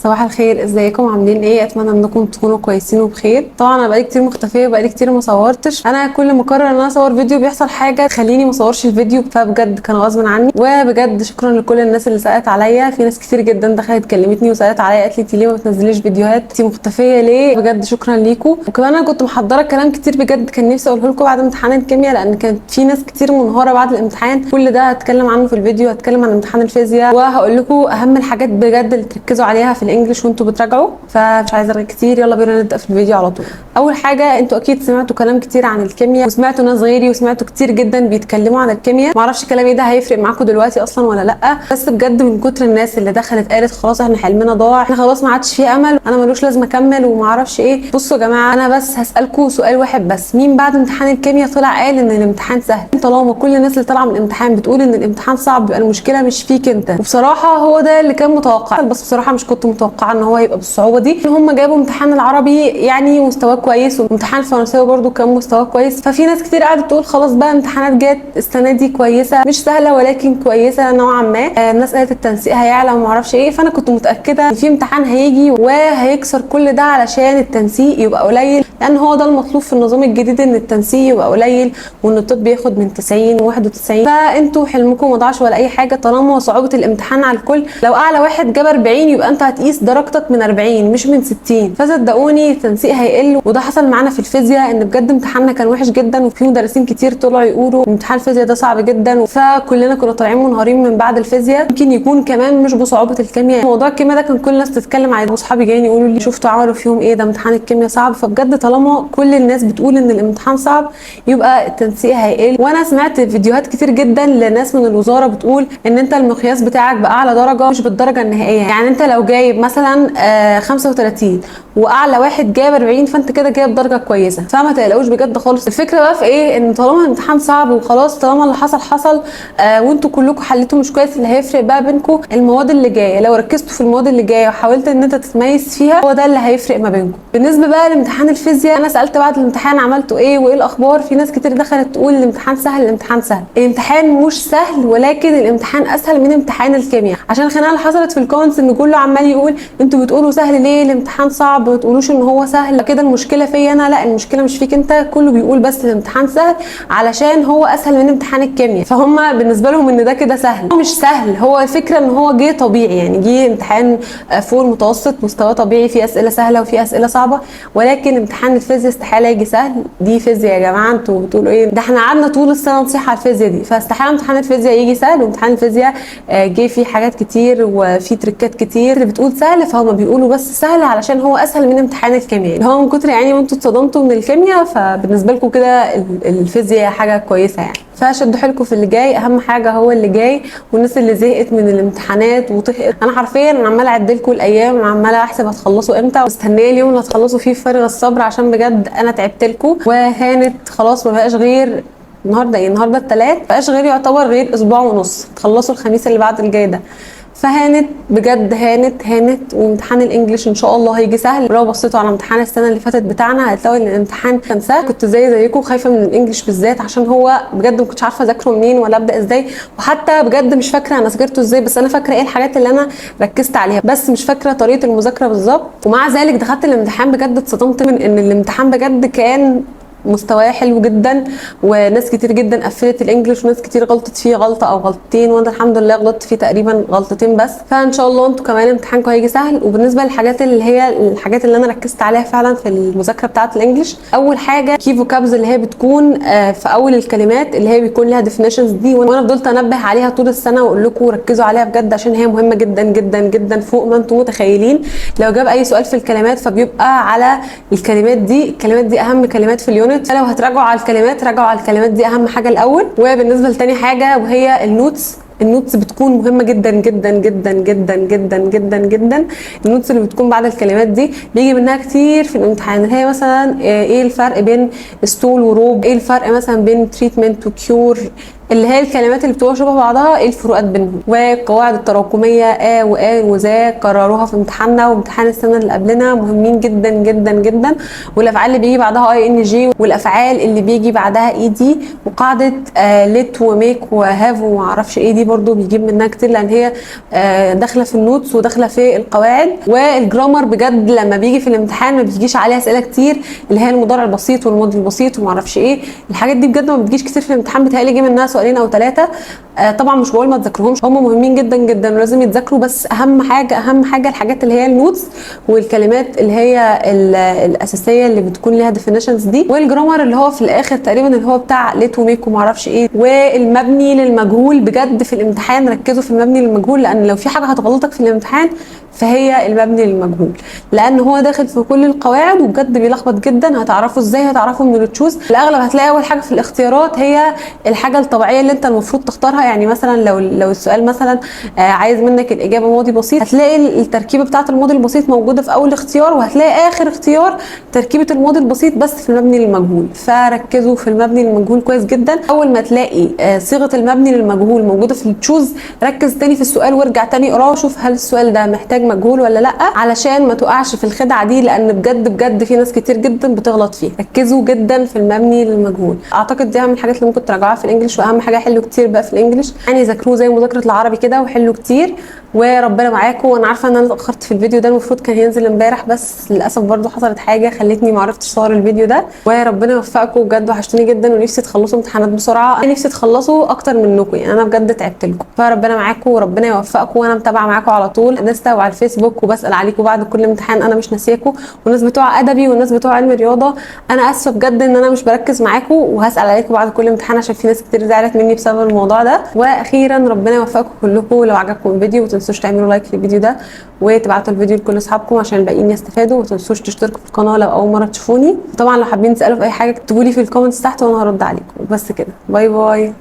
صباح الخير، ازيكم؟ عاملين ايه؟ اتمنى انكم تكونوا كويسين وبخير. طبعا انا بقالي كتير مختفيه وبقالي كتير ما صورتش. انا كل ما اقرر ان انا اصور فيديو بيحصل حاجة تخليني ما اصورش الفيديو، فبجد كان غصب عني. وبجد شكرا لكل الناس اللي سالت عليا، في ناس كتير جدا دخلت كلمتني وسالت عليا، قالت لي انت ليه ما بتنزليش فيديوهات؟ انت مختفيه ليه؟ بجد شكرا ليكم. وكمان انا كنت محضرة كلام كتير بجد كان نفسي اقوله لكم بعد امتحان الكيمياء، لان كانت في ناس كتير منهاره بعد الامتحان. كل ده هتكلم عنه في الفيديو، هتكلم عن امتحان الفيزياء وهقول لكم اهم الحاجات بجد اللي تركزوا عليها في ال English وانتوا بتراجعوا. فمش عايزه ارغي كتير، يلا بينا نبدا في الفيديو على طول. اول حاجه، انتوا اكيد سمعتوا كلام كتير عن الكيمياء، وسمعتوا ناس غيري، وسمعتوا كتير جدا بيتكلموا عن الكيمياء. معرفش كلامي ده هيفرق معاكم دلوقتي اصلا ولا لا، بس بجد من كتر الناس اللي دخلت قالت خلاص احنا حلمنا ضاع، احنا خلاص ما عادش فيه امل، انا ملوش لازمه اكمل وما اعرفش ايه. بصوا يا جماعه، انا بس هسالكم سؤال واحد بس: مين بعد امتحان الكيمياء طلع قال ان الامتحان سهل؟ طالما كل الناس اللي طالعه من الامتحان بتقول ان الامتحان صعب، يبقى المشكلة مش فيك انت. وبصراحة هو ده اللي كان متوقع، بس بصراحة مش كنت متوقعه ان هو يبقى بالصعوبه دي. ان هم جابوا امتحان العربي يعني مستواه كويس، وامتحان الفرنساوي برده كان مستواه كويس، ففي ناس كتير قعدت تقول خلاص بقى امتحانات جت السنة دي كويسه، مش سهلة ولكن كويسة نوعا ما. الناس قالت التنسيق هيعلى وما اعرفش ايه، فانا كنت متاكدة ان في امتحان هيجي وهيكسر كل ده علشان التنسيق يبقى قليل، لان هو ده المطلوب في النظام الجديد، ان التنسيق يبقى قليل وان الطب ياخد من 90 و91. فانتوا حلمكم ما ضاعش ولا اي حاجة طالما صعوبة الامتحان على الكل. لو اعلى واحد جاب 40 يبقى انت هتقيس درجتك من 40 مش من 60، فصدقوني التنسيق هيقل. وده حصل معانا في الفيزياء، ان بجد امتحاننا كان وحش جدا، وفي مدرسين كتير طلعوا يقولوا امتحان الفيزياء ده صعب جدا، فكلنا كنا طالعين منهارين من بعد الفيزياء. يمكن يكون كمان مش بصعوبة الكيمياء. موضوع الكيمياء ده كان كل الناس بتتكلم عليه، واصحابي جايين يقولوا لي شفتوا عملوا فيهم ايه؟ ده امتحان الكيمياء صعب. فبجد طالما كل الناس بتقول ان الامتحان صعب يبقى التنسيق هيقل. وانا سمعت فيديوهات كتير جدا لناس من الوزارة بتقول ان انت المقياس بتاعك باعلى درجه مش بالدرجة النهائيه. يعني انت لو جايب مثلا 35 واعلى واحد جايب 40، فانت كده جايب درجه كويسه. فما تقلقوش بجد خالص. الفكرة بقى في ايه؟ ان طالما الامتحان صعب وخلاص، طالما اللي حصل حصل، وانتوا كلكم حليتوا مش كويس، اللي هيفرق بقى بينكم المواد اللي جاية. لو ركزتوا في المواد اللي جاية وحاولت ان انت تتميز فيها، هو ده اللي هيفرق ما بينكم. بالنسبة بقى لامتحان الفيزياء، انا سالت بعد الامتحان عملتوا ايه وايه الاخبار. في ناس كتير دخلت تقول الامتحان سهل، الامتحان سهل. الامتحان مش سهل، ولكن الامتحان اسهل من امتحان الكيمياء، عشان الخناقة اللي حصلت في ال comments ان كله عمال يقول انتوا بتقولوا سهل ليه؟ الامتحان صعب، ما تقولوش ان هو سهل كده، المشكلة فيا انا. لا، المشكلة مش فيك انت، كله بيقول بس الامتحان سهل علشان هو اسهل من امتحان الكيمياء، فهم بالنسبة لهم ان ده كده سهل. هو مش سهل، هو الفكرة ان هو جه طبيعي، يعني جه امتحان فوق المتوسط، مستواه طبيعي، فيه اسئلة سهلة وفيه اسئلة صعبه، ولكن امتحان الفيزياء استحالة يجي سهل. دي فيزياء يا جماعه، انتوا بتقولوا ايه؟ ده احنا قعدنا طول السنة نصيح على الفيزياء دي، فاستحاله امتحان الفيزياء يجي سهل. وامتحان الفيزياء جه فيه حاجات كتير وفيه تريكات كتير. اللي بتقول سهل فهم بيقولوا بس سهل علشان هو اسهل من امتحان الكيمياء، اللي هو من كتر يعني وانتوا اتصدمتوا من الكيمياء فبالنسبه لكم كده الفيزياء حاجة كويسة يعني. فشدوا حيلكم في اللي جاي، اهم حاجة هو اللي جاي. والناس اللي زهقت من الامتحانات وطهقت، انا حرفيا انا عماله اعد لكم الايام، عماله احسب هتخلصوا امتى، مستنيه اليوم اللي هتخلصوا فيه فارغ الصبر، عشان بجد انا تعبت لكم وهانت خلاص. ما بقاش غير النهارده ايه؟ النهارده الثلاث، بقاش غير يعتبر غير اسبوع ونص، تخلصوا الخميس اللي بعد الجاي ده. فهانت بجد، هانت هانت. وامتحان ال English ان شاء الله هيجي سهل. لو بصيتوا على امتحان السنة اللي فاتت بتاعنا هتلاقوا ان الامتحان كان سهل. كنت زي زيكم خايفة من ال English بالذات، عشان هو بجد ما كنتش عارفه اذاكره منين ولا ابدا ازاي، وحتى بجد مش فاكره انا ذاكرته ازاي، بس انا فاكره ايه الحاجات اللي انا ركزت عليها، بس مش فاكره طريقه المذاكرة بالظبط. ومع ذلك دخلت الامتحان بجد اتصدمت من ان الامتحان بجد كان مستواه حلو جدا، وناس كتير جدا قفلت ال English، وناس كتير غلطت فيه غلطه او غلطتين، وانا الحمد لله غلطت فيه تقريبا غلطتين بس. فان شاء الله انتوا كمان امتحانكم هيجي سهل. وبالنسبة للحاجات اللي هي الحاجات اللي انا ركزت عليها فعلا في المذاكرة بتاعه ال English، اول حاجة key vocabs اللي هي بتكون في اول الكلمات اللي هي بيكون لها definitions دي، وانا فضلت انبه عليها طول السنة واقول لكم ركزوا عليها بجد عشان هي مهمة جدا جدا جدا فوق ما انتم متخيلين. لو جاب اي سؤال في الكلمات فبيبقى على الكلمات دي، الكلمات دي اهم كلمات في ال unit، فلو هتراجعوا على الكلمات راجعوا على الكلمات دي، اهم حاجة الاول. وبالنسبة لتاني حاجة وهي ال notes، ال notes بتكون مهمة جدا جدا جدا جدا جدا جدا جدا. ال notes اللي بتكون بعد الكلمات دي بيجي منها كتير في الامتحان، اللي هي مثلا ايه الفرق بين stole و robe، ايه الفرق مثلا بين treatment و cure، اللي هي الكلمات اللي بتبقى شبه بعضها ايه الفروقات بينهم. والقواعد التراكميه a و an و the كرروها في امتحاننا وامتحان السنة اللي قبلنا، مهمين جدا جدا جدا. والافعال اللي بيجي بعدها ing، والافعال اللي بيجي بعدها ed، وقاعدة let و make و have وما اعرفش ايه دي برضو بيجيب منها كتير لان هي داخله في ال notes وداخله في القواعد. وال grammar بجد لما بيجي في الامتحان ما بيجيش عليها اسئلة كتير، اللي هي المضارع البسيط والماضي البسيط وما اعرفش ايه، الحاجات دي بجد ما بتجيش كتير في الامتحان، بتهيألي جه منها سؤالين او 3. طبعا مش بقول ما تذاكرهمش، هم مهمين جدا جدا ولازم يتذاكروا، بس اهم حاجة اهم حاجة الحاجات اللي هي ال notes والكلمات اللي هي الاساسية اللي بتكون ليها definitions دي، وال grammar اللي هو في الاخر تقريبا اللي هو بتاع let و make وما اعرفش ايه. والمبني للمجهول بجد في الامتحان ركزوا في المبني للمجهول، لان لو في حاجة هتغلطك في الامتحان فهي المبني للمجهول، لان هو داخل في كل القواعد وبجد بيلخبط جدا. هتعرفوا ازاي؟ هتعرفوا من ال choose. الاغلب هتلاقي اول حاجة في الاختيارات هي الحاجة الطبيعية اللي انت المفروض تختارها. يعني مثلا لو السؤال مثلا عايز منك الاجابة ماضي بسيط، هتلاقي التركيبة بتاعه الماضي البسيط موجودة في اول اختيار، وهتلاقي اخر اختيار تركيبه الماضي البسيط بس في المبني للمجهول. فركزوا في المبني للمجهول كويس جدا. اول ما تلاقي صيغة المبني للمجهول موجودة في ال choose، ركز تاني في السؤال وارجع تاني اقراه وشوف هل السؤال ده محتاج مجهول ولا لا، علشان ما تقعش في الخدعه دي، لان بجد بجد في ناس كتير جدا بتغلط فيه. ركزوا جدا في المبني للمجهول. اعتقد دي اهم الحاجات اللي ممكن تراجعوها في ال English، واهم حاجة حلوا كتير بقى في ال English، يعني ذاكروه زي مذاكرة العربي كده وحلوا كتير، وربنا معاكم. وانا عارفه ان انا اتاخرت في الفيديو ده، المفروض كان ينزل امبارح، بس للاسف برضو حصلت حاجة خلتني ما عرفتش اصور الفيديو ده. وربنا يوفقكم بجد، وحشتوني جدا، ونفسي تخلصوا امتحانات بسرعة، انا نفسي تخلصوا اكتر منكم، يعني انا بجد تعبت لكم. فربنا معاكم وربنا يوفقكم، وانا متابعه معاكم على طول انستا وعلى الفيسبوك، وبسال عليكم بعد كل امتحان، انا مش ناسياكم. والناس بتوع ادبي والناس بتوع علم رياضة، انا اسفه بجد ان انا مش بركز معاكم، وهسال عليكم بعد كل امتحان عشان في ناس كتير زعلت مني بسبب الموضوع ده. واخيرا ربنا يوفقكم كلكم. لو عجبكم الفيديو ما تنسوش تعملوا like للفيديو ده، وتبعتوا الفيديو لكل اصحابكم عشان الباقيين يستفادوا، وما تنسوش تشتركوا في القناة لو اول مرة تشوفوني. طبعا لو حابين تسالوا في اي حاجة اكتبوا لي في ال comments تحت وانا هرد عليكم. بس كده، bye bye.